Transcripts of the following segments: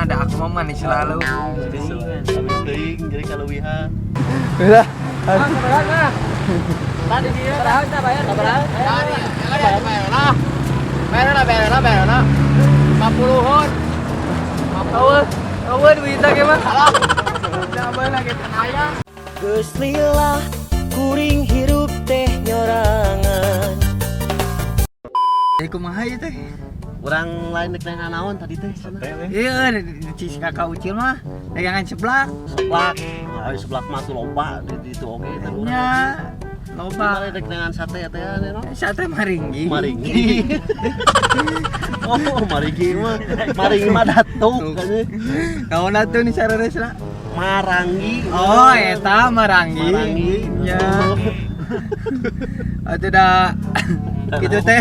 Nya ada aku mah manis selalu. Habis teuing jadi kaleuwihan. Udah. Tadi dia. Sabaraha tah bayar? Sabaraha? Tadi, bayar lah. Bayar lah, bayar lah, bayar lah. 50-an. Eueuh, eueuh duitna ge mah. Coba lagi aya. Geus lila kuring hirup teh nyorangan. Jadi kumaha ieu teh? Urang lain rek neangan naon tadi teh cenah? Iya, di si kakak Ucil mah dagangan seblak. Seblak. Nah, seblak mah tuh loba di itu oge teh urang. Nya, Loba. Loba. Rek neangan sate teh no? Sate maringgi. Maringgi. Oh, maringgi mah. Maringgi mah datuk kayaknya. Naon atuh nih sareresna? Maranggi. Oh, eta maranggi. Maranggi. Ya. Atuh da gitu teh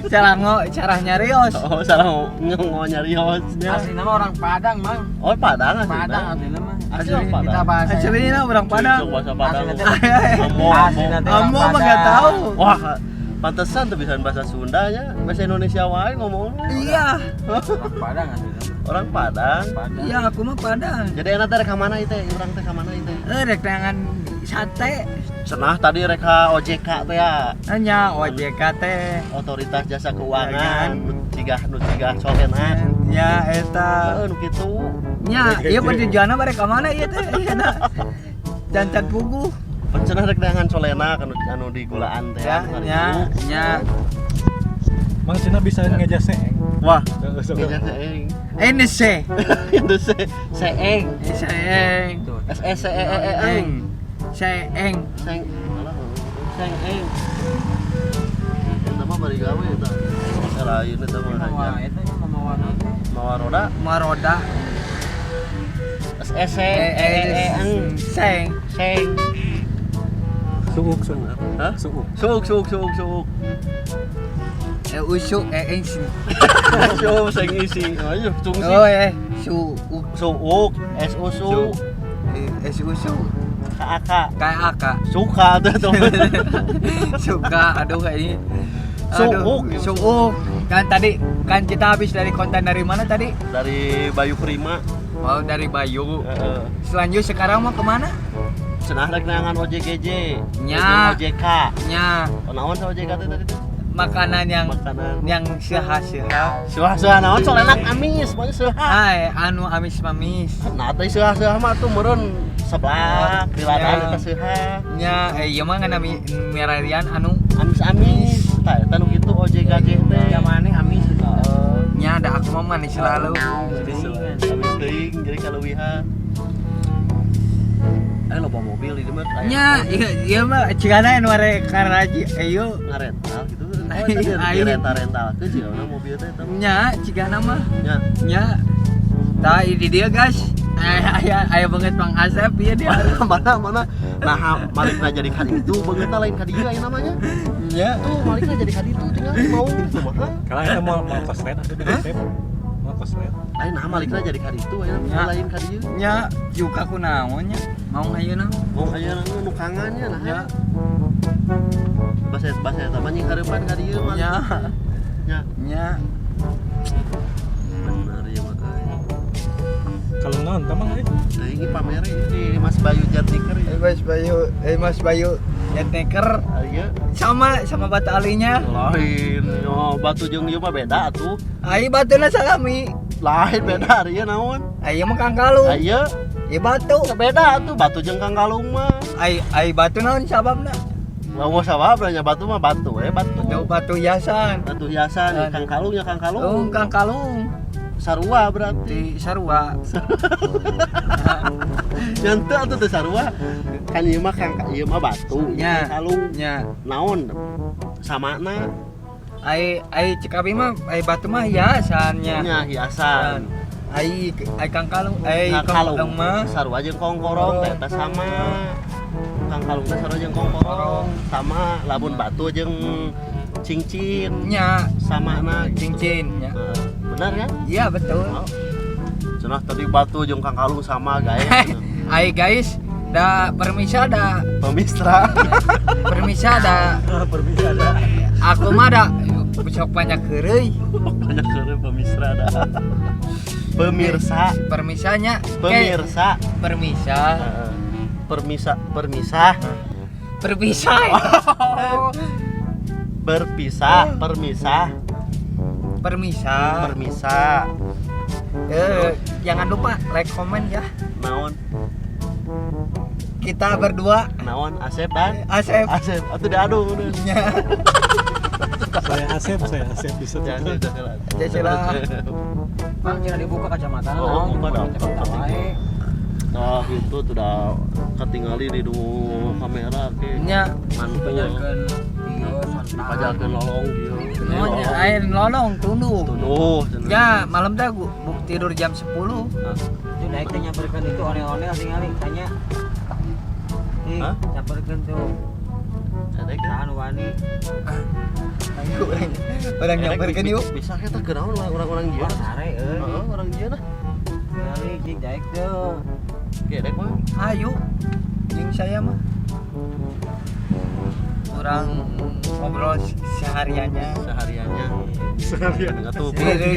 cara cara nyarios. Oh, salah ngomong nyarios. Asli nama orang Padang, Mang. Oh, Padang asli. Padang asli nama. Asli orang Padang. Kita bahasa. Aslinya orang Padang. Cuk, bahasa Padang. Asli Ambo, Asli ambo. nanti orang Ambo mah Padang. gak tahu. Wah, pantesan tuh bisa bahasa Sunda nya, bahasa Indonesia wae ngomongnya. Iya. Orang Padang asli nama. Orang Padang. Padang. Iya, aku mah Padang. Jadi enak teh rek ka mana ieu teh? Urang teh ka mana ieu teh? Eh, rek neangan sate. Cenah tadi rek ka OJK teh ya. Nya OJK teh. Otoritas Jasa Keuangan, nu cigah colenak. Ya eta. Heeh, nu kitu. Nya, ieu pertujuanna barek ka mana ieu teh? Iya na. Cancan puguh. Cenah rek neangan colenak anu anu di gulaan teh. Ya, anu nya, karitu. Nya. Mang cenah bisa ngeja seeng. Wah, Sok. ngeja seeng. Ini se. Itu se seeng. Seeng. S E C E E E Eng. eng. Seeng. Seng alah, seng eng. Eta mah bari gawe eta. Lain eta mah Mawa aja. eta nya mawa naon teh? Mawa roda Maroda. S E C E E E eng. Seng. Seng. Suuk, suuk. Hah? Suuk. Suuk suuk suuk suuk. Eh usuk eh eng sing. Suuk seng isi. Ayo sungsi. Oh eh suuk. Suuk S U su Eh es usuk. K A K. Kayak aka. Suka tuh tuh. Suka aduh kayak ini. Aduh, Suuk. Suuk. Kan tadi kan kita habis dari konten dari mana tadi? Dari Bayu Prima. Oh, dari Bayu. Heeh. Selanjutnya sekarang mau kemana? Cenah rek neangan OJGJ. Nya. OJK. Nya, Oh, naon sa OJK teh tadi tuh? Makanan yang Makanan. yang seha-seha. Seuah-seuah naon solenak amis, pokoknya seuah. Hai, anu amis mamis. Nah, teh seuah-seuah mah tuh meureun seblak, di ladang Ya. eta seuah. Nya, eh ieu mah ngan merarian anu Amis-amis. Tah eta nu kitu OJKJ teh. Zamane amis. Heeh. Nya ada aku mah manis selalu. Amis teuing jadi kaleuwihan. Eh loba mobil di dieu mah. Aya Nya, iya iya mah cigana anu arek karaji ayo. Ngarental gitu. Oh, eta di Ayo. rental-rental ke jigana mobil teh eta mah. Nya, cigana mah. Nya. Nya. Tah ini dia, guys. Aya aya aya banget Bang Asep iya dia. Mana mana nah malikna jadi ka ditu beungeutna lain ka dieu aya namanya. Nya. Tuh malikna jadi ka ditu tinggal mau kumaha. Kalau eta mau mau koslet atau di resep? Mau koslet. Lain nah malikna jadi ka ditu aya Nya. lain ka dieu. Nya, juga ku naon nya? Mau ayeuna? Mau aya nukangannya nah. Nya. Bahasa bahasa eta mah nying hareupan ka dieu mah. Nya. Nya. Nya. Bener ya mah euy. Kalau naon tamang euy. Teuing ini pamer ini di Mas Bayu Jatniker ya. Eh Mas Bayu, eh Mas Bayu Jatneker Ayo sama sama batu alinya. Lain, yo batu jeung ieu mah beda atuh. Ai batuna salami. Lain beda ari ieu naon? Ai mah kangkalung. Ayo, Ieu batu. Beda atuh batu jeung kangkalung mah. Ai ai batu naon sababna? Lawa sabab nya batu mah batu we batu. Batu batu hiasan. Batu hiasan, Kan. kang kalung ya kang kalung. Oh, kangkalung Sarua berarti. di sarua. Nyantu atuh teh sarua. Kan ieu mah kang ieu mah batu, ieu Nya. kang kalung. Nya. Naon? Samana Ai ai cek abi mah ai batu mah hiasannya. nya hiasan. Ai ai kangkalung, ai Kang kalung kangkalung mah sarua jeung kongkorong teh eta sama. Kang kalung teh sarua jeung kongkorong sama lamun batu jeung cincin nya sama na gitu. Cincin nya. Heeh. Benar kan? Iya betul. Oh. Cenah tadi batu jeung kang kalung sama guys. Ai guys, da permisa da Pemistra. Permisa da Permisi ada. Aku mah da besok banyak heureuy. Banyak heureuy pemistra dah. Pemirsa. Permisanya. Pemirsa. Permisa. Permisa, permisah. Perpisah. Berpisah, permisah. Permisa. Permisa. Jangan lupa like, komen ya. Naon? Kita berdua. Naon Asep dan Asep. Asep. Atuh diadu. Saya Asep bisa. Cecela. Mang cenah dibuka kacamata. Oh, buka dah. Nah, itu sudah ketinggali di kamera ke. Nya mantul. Dipajalkeun lolong kieu. Nya air lolong tunduh. Tunduh. Ya, malam teh gua tidur jam 10. Itu daek teh nyamperkeun itu onel-onel tingali tanya. Ih, nyamperkeun tuh. Tahan wani. Ayo orang nyamperkeun yuk. Bisa kita kenaon lah orang-orang jieu. Sare euy. Heeh, orang jieu lah. Tingali jeung daek teh. Oke, daek mah. Ayo. Jeung saya mah. Orang ngobrol sehariannya. Sehariannya. Atuh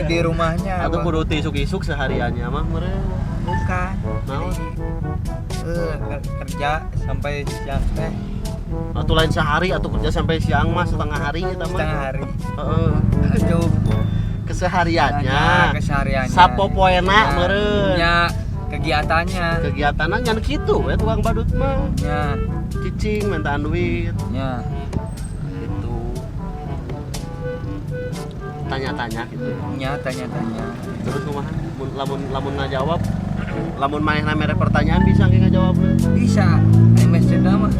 di rumahnya. Atuh kudu isuk-isuk sehariannya mah meureun. Bukan. Naon? Kerja sampai siang teh. Atau lain sehari atau kerja sampai siang mah setengah hari kita mah. Setengah hari. Heeh. Aduh. Kesehariannya. Kesehariannya. Sapopoena meureun. Nya kegiatannya. Kegiatannya nyan kitu we tukang badut mah. Nya. Cicing mintaan duit. Nya. Gitu. Tanya-tanya gitu. Nya tanya-tanya. Terus kumaha? Lamun ngajawab, lamun manehna mere pertanyaan bisa ge ngajawabna? Bisa. MSC mah.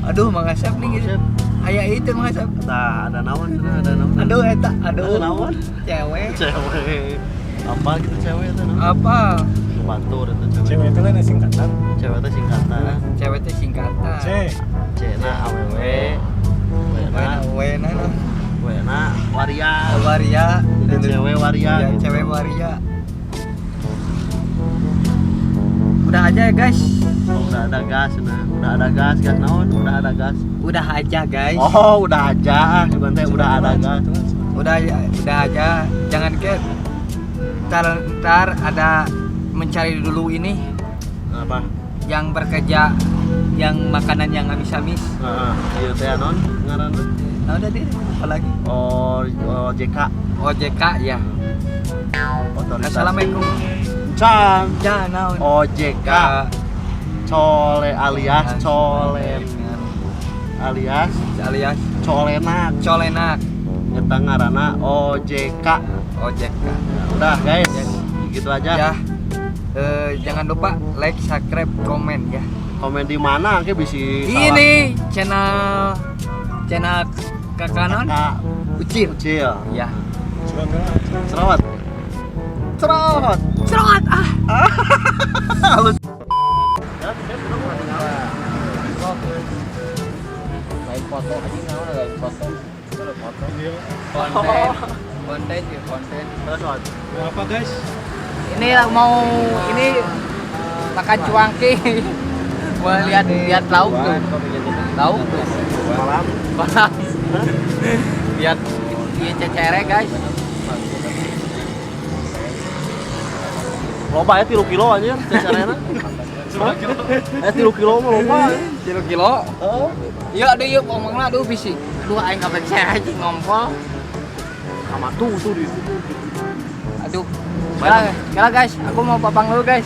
Aduh, Mang Asep nih gitu. Aya itu Mang Asep. Tah, ada naon cenah, ada naon. Aduh eta, aduh. Ada naon? Cewek. Cewek. Apa gitu cewek itu naon? Apa? Batur itu cewek. Cewek itu lain singkatan. Cewek itu singkatan. Cewek itu singkatan. C. C na awewe. W na W na W na waria. Waria. Jadi cewek waria. Ya, gitu. Cewek waria. Udah aja ya guys. Oh, udah ada gas nah. Udah ada gas, gas naon? Udah ada gas. Udah aja guys. Oh, udah aja. Bukan teh udah ada gas. Udah aja. Jangan ke ntar ada mencari dulu ini. Apa? Yang bekerja yang makanan yang amis-amis. Heeh. Ieu teh naon ngaranna? Nah, udah deh, apa lagi? Oh, OJK. OJK ya. Otoritas. Assalamualaikum. Cang. Jangan. OJK. Cole alias colen alias alias colenak. Colenak. Eta ngaranna OJK. OJK. Udah guys, gitu aja. Ya. Jangan lupa like, subscribe, komen ya. Komen di mana engke bisi salah. Ini channel Kakanon Ucil. Ucil. Ya. Serawat. Cerot. Cerot ah. Halus. Lain foto aja naon lain foto. Foto. Konten ya konten. Terus apa guys? Ini mau ini makan cuangki. Mau lihat lauk tuh. Lauk tuh. Malam. Malam. Lihat ieu cecere guys. Loba ya 3 kilo anjir cecerena. 3 kilo mah loba. 3 kilo? Heeh. Iya aduh ieu ngomongna aduh bisi. Aduh aing kabeh aja ngompol. Sama tuh di situ. Aduh. Kala guys, aku mau papang dulu guys.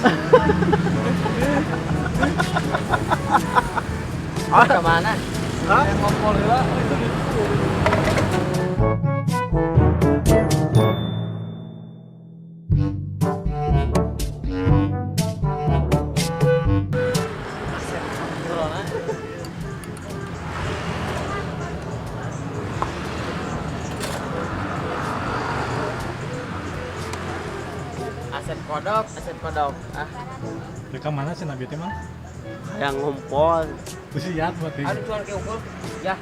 Ah, ke mana? Hah? Ngompol heula. Aset kodok. Ah. Mereka mana sih nabi teh mah? Yang ngompol. Siap berarti. Aduh cuan ke unggul. Ya.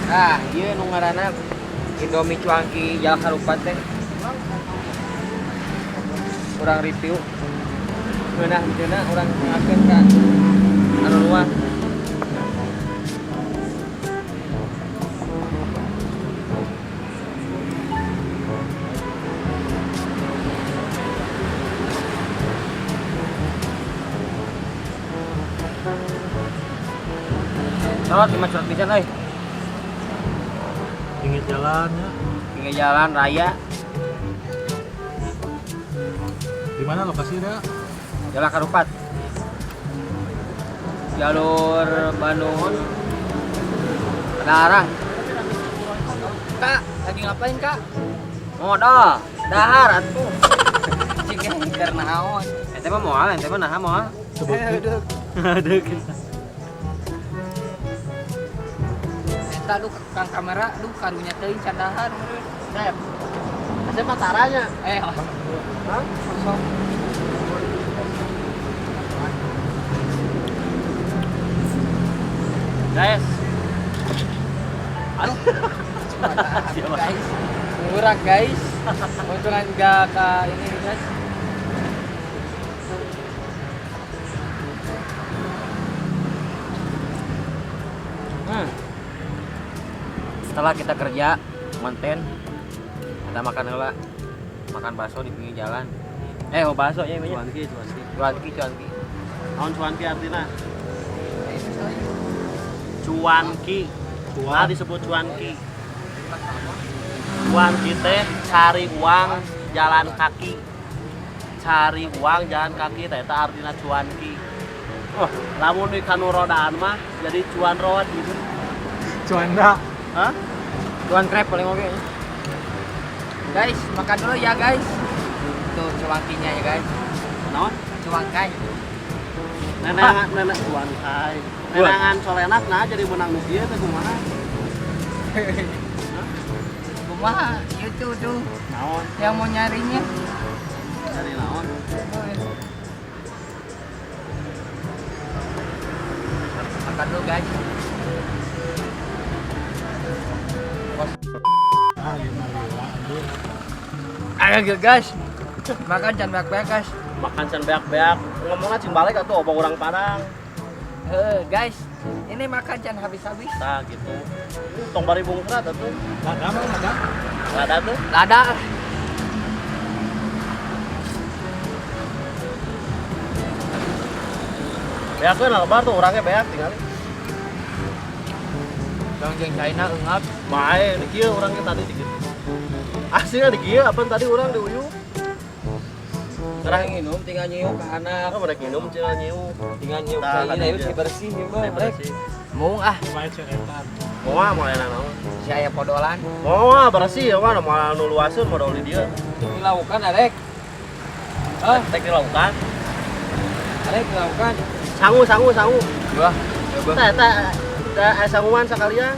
Nah, ieu nu ngaranna Indomie cuangki Jalak Harupat teh. Urang review. Ngeunah henteu urang ngakeun ka anu luar. Sorot 5 curhat pisan euy. Pinggir jalan ya. Pinggir jalan raya. Di mana lokasinya? Jalan Karupat. Jalur Bandung. Padalarang. Kak, lagi ngapain, Kak? Modal, dahar atuh. Cik keur naon? Ente mah moal, ente mah naha moal. Sebut. Aduh. Eta lu kang kamera lu karunya teuing can dahar meureun. Sep. Asep mah taranya. Hah? Kosong. Guys. Aduh. Guys. Murah guys. Untungan gak ke ini guys. Setelah kita kerja konten, kita makan heula. Makan bakso di pinggir jalan. Oh bakso ya ini. Cuanki, cuanki. Cuanki, cuanki. Naon cuanki artinya? Cuanki. Nah, disebut cuanki. Cuanki teh cari uang jalan kaki. Cari uang jalan kaki teh eta artina cuanki. Oh, lamun di kanu rodaan mah jadi cuan road gitu. Cuanda. Hah? Cuan krep paling oke. Guys, makan dulu ya guys. Tuh cuankinya ya guys. Naon? Cuangkai. Nenengan nenek cuankai. Nenengan solenak nah jadi menang nu kieu teh kumaha? Kumaha? Itu tuh. Naon? Yang mau nyarinya. Nyari naon? Makan dulu guys. Ah, lima anjir. Ayo guys. Makan can beak-beak guys. Makan can beak-beak. Ngomongna cing balik atuh obong urang Padang. Heuh, guys. Ini makan can habis-habis. Tah gitu. Tong bari bungkrat atuh. Lada mah lada. Lada tuh. Lada. Beak we lebar tuh orangnya beak tinggal. Dong jeung China eungap. Bae di kieu orangnya tadi di kieu. Aslinya di kieu apa tadi urang di Uyu. Sekarang minum tinggal nyiuk ke anak. Oh, mereka minum tinggal nyiuk. Tinggal nyiuk ka ieu bersih ieu mah. Bersih. Mung ah. Bae ceretan. Moal moal enak naon. Si aya podolan. Moal bersih ya mah moal nu luaseun modal di dieu. Dilaukan arek. Hah, tek dilaukan. Arek dilaukan. Sangu sangu sangu. Wah, teh teh teh sanguan sakalian.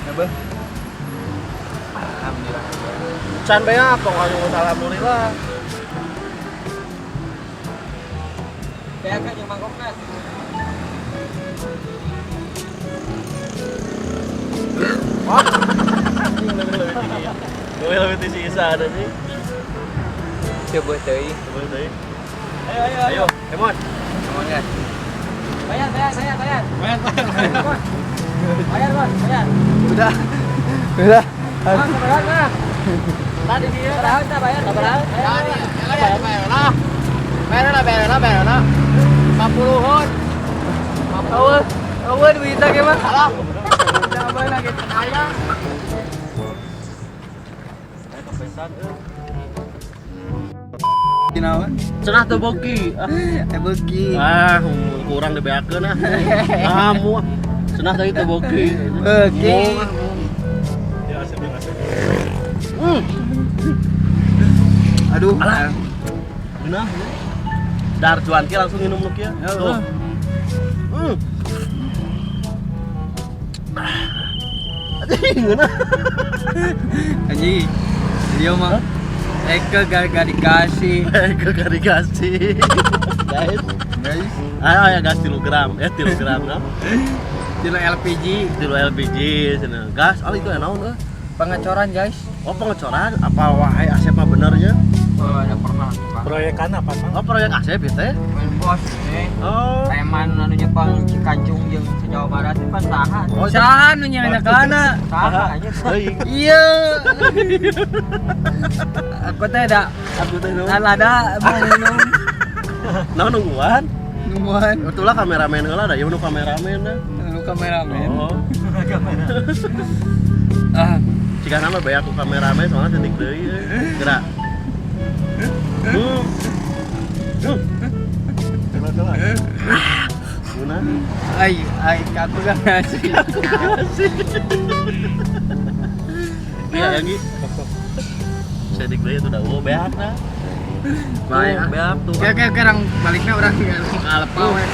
Coba. Alhamdulillah. Can beak tong anu alhamdulillah. Beak kan jeung mangkokna. Wah. Lebih tinggi. Lebih tinggi ada sih. Coba teuing. Coba teuing. Ayo ayo ayo. Emon. Emon guys. Bayar bayar bayar bayar. Bayar bayar. Bayar bos, bayar. Udah. Udah. Bang, sabaraha mah. Tadi dia sabaraha tah bayar, sabaraha. Bayar, bayar lah. Bayar lah, bayar lah, bayar lah. 50-an. Eueuh, eueuh duitna ge mah. Alah. Coba lagi aya. Aya kepesan euy. Naon? Cenah teu boki. Beuki. Ah, kurang dibeakeun ah. Ah, mu. Cenah tadi teu boki. Beuki. Ya asep asep. Aduh. Alah. Geunah. Dar cuanki langsung minum nu kieu. Tuh. Anjing geunah. Anjing. Dia mah Eke gak dikasih. Eke gak dikasih. Guys. Guys. Ayo ayo gas 3 gram. 3 gram kan. 3 LPG. 3 LPG cenah. Gas, oh itu naon euy? Pengecoran, guys. Oh, pengecoran apa wae Asep mah benernya? Oh, ada pernah. Proyekan apa, Bang? Oh, proyek Asep ieu teh. Main bos, eh. Oh. Preman anu Jepang Cikancung jeung se-Jawa Barat itu pan saha? Oh, saha nu nyanyakeunana? Saha anjir. Iya. Aku teh da Aku teh naon? Lada mau minum. Naon nungguan? Nungguan. Itulah kameramen heula da ieu nu kameramen da. Nu Kameramen. Oh. Ah, Jika nama bayar ku kameramen soalnya titik deui euy. Gerak. Hmm. Hmm. Coba. Guna. Ai ai kaku kan ngasih. Iya, yang Gi. Sedik deui itu dah eueuh beak nah. Baik, ah. Beak tuh. Oke oke oke orang baliknya orang ngalepa we.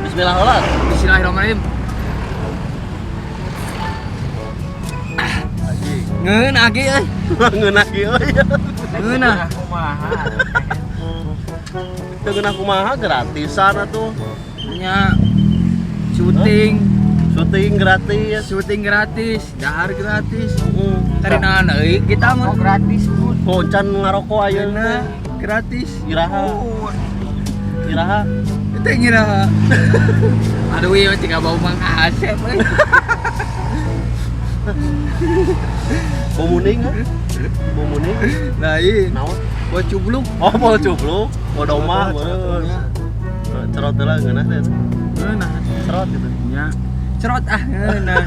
Bismillah heula. Bismillahirrahmanirrahim. Ngeunah ge euy. Ngeunah kieu euy. Ngeunah. Kumaha. Teu ngeunah kumaha gratisan atuh. Nya syuting, Syuting gratis. syuting gratis, dahar gratis. Heeh. Karena euy kita Oh mah gratis pun. Koncan ngarokok ayeuna. ngeunah gratis. Iraha. Iraha. Itu ngira. Aduh ieu tinggal bau Mang Asep euy. Bau muning ha? Bau muning. Lain. Naon? Bau cubluk. Oh, bau cubluk, bau domba, Cerot, meureun. Cerot heula ngeunah teh. Ngeunah. Cerot gitu. Nya. Cerot ah ngeunah.